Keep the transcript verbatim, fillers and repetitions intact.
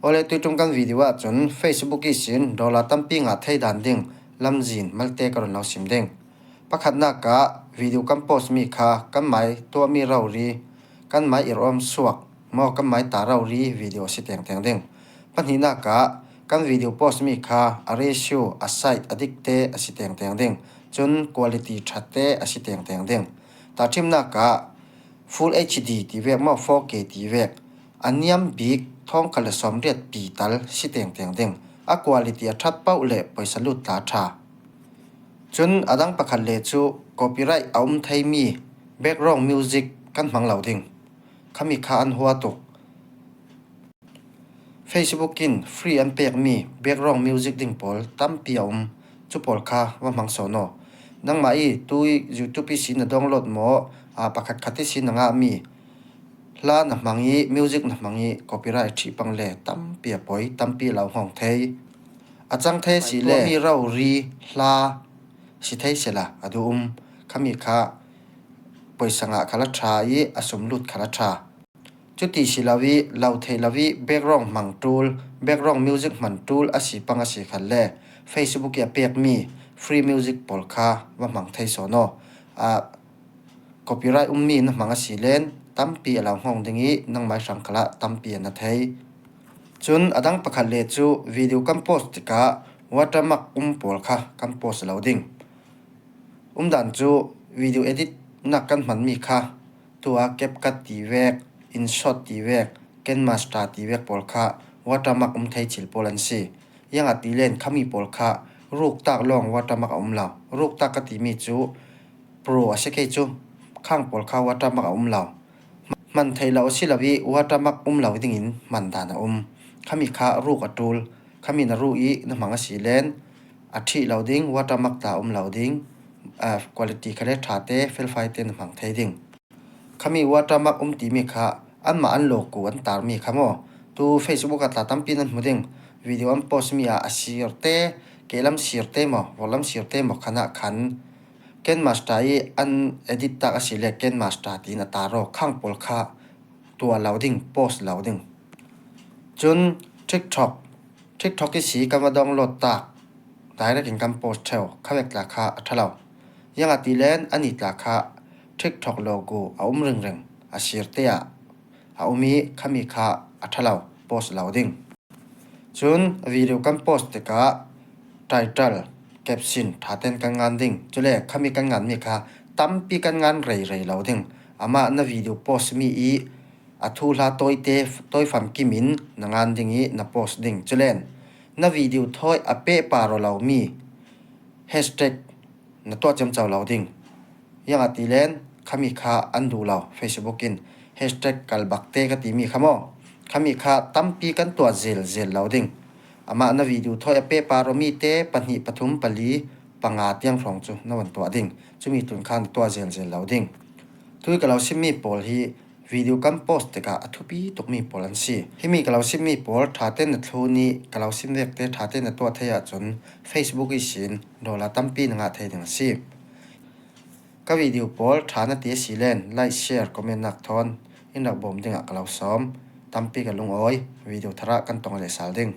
Awle, tui ṭum kan video ah cun Facebook ihsin dollar tampi ngah thei dan ding lamzin malte ka run lo sim ding. Pakhatnak ah video kan post mi kha kan mai tuahmi rori, kan mai irawm suak maw, kan mai ta rori video a si tengteng ding. Pahnihnak ah kan video post mi kha a ratio, a side a dikte a si tengteng ding. Cun quality ṭhate a si tengteng ding. Tahṭhimnak ah Full H D ti vek maw, four K ti vek, a niam bik thawngkhat le sawmriat pi tal si tengteng ding. A quality a ṭhat pauh le poisa lut ta ṭha. Cun a dang pakhat le cu copyright a um theimi background music kan hmang lo ding. Khami kha an hua tuk. Facebook in free an pekmi background music ding pawl tampi a um. Cu pawl kha va hmang sawn aw. Nangmah i tu YouTube ihsin na download maw, aa, pakhatkhat ihsin na ngahmi hla na hmang i, music na hmang i, copyright ṭhih pang le tampi a poi, tampi a lo hngawng thei. A cang thei si le mi rori hla si thei sela a duh um. Khami kha poisa ngah khal a ṭha i a sum lut khal a ṭha. Cuti si lo i, lo thei lo i, background hmang ṭul, background music hman ṭul a si pang a si khalle, Facebook i a pekmi free music pawl kha va hmang thei sawn aw. A, copyright ummi na hmang a si len tampi a lo hngawng ding i, nangmai hrang khalah tampi a na thei. Cun a dang pakhat le cu video kan post tikah watermark um pawl kha kan post lo ding. Umdan cu video edit nak kan hmanmi kha, tu a CapCut ti vek, InShot ti vek, KineMaster ti vek pawl kha watermark um thei thil pawl an si. Ziangahtile khami pawl kha ruktak lawng watermark a um lo. Ruktak ka timi cu Pro a si kei cu, khang pawl kha watermark a um lo. Hman theih lo a si lo i watermark um lo dingin hman dan a um. Khami kha ruk a ṭul. Khami na ruh i na hmang a si len a ṭhih lo ding, watermark tla um lo ding, aa, quality kha le ṭhate, felfai te na hmang thei ding. Khami watermark um timi kha anmah an logo an tarmi kha maw? Tu Facebook ah tla tampi nan hmu ding. Video an post mi ah a sirte, kehlam sirte maw, vawlei sirte maw khan ah khan KineMaster i an edit tak a si le KineMaster tiin a tar aw, khang pawl kha tuah lo ding, post lo ding. Cun TikTok, TikTok i si kan va download tak, direct in kan post ṭheu, khavek tla kha a ṭha lo. Ziangahtile a ni tla kha TikTok logo a um ringring, a sirte ah a um i khami kha a ṭha lo, post lo ding. Cun video kan post tikah title, caption ṭha tein kan ngan ding. Cule khami kan nganmi kha tampi kan ngan rei rei lo ding. Amah na video post mi i a thuhla tawite, tawi famkim in na ngan ding i na post ding. Culen na video thawi a pehpar aw lomi hashtag na tuah ciamco lo ding. Ziangahtile khami kha an duh lo, Facebook in hashtag kalbakte ka timi kha maw? Khami kha tampi kan tuah zelzel lo ding. Amah na video thawi a pehpar aw mite pahnih, pathum, pali, panga tiang hrawng cu na van tuah ding. Cumi tlun kha na tuah zelzel lo ding. Tui ka lo simmi pawl hi video kan post tikah a thupi tukmi pawl an si. Himi ka lo simmi pawl ṭha tein na thlun i ka lo sim vekte ṭha tein na tuah thei ahcun Facebook ihsin dollar tampi na ngah thei ding a si. Ka video pawl ṭha na ti a si len like, share, comment nak thawn in rak bawm dingah ka lo sawm. Tampi ka lungawi, video thar ah kan tong leh sal ding.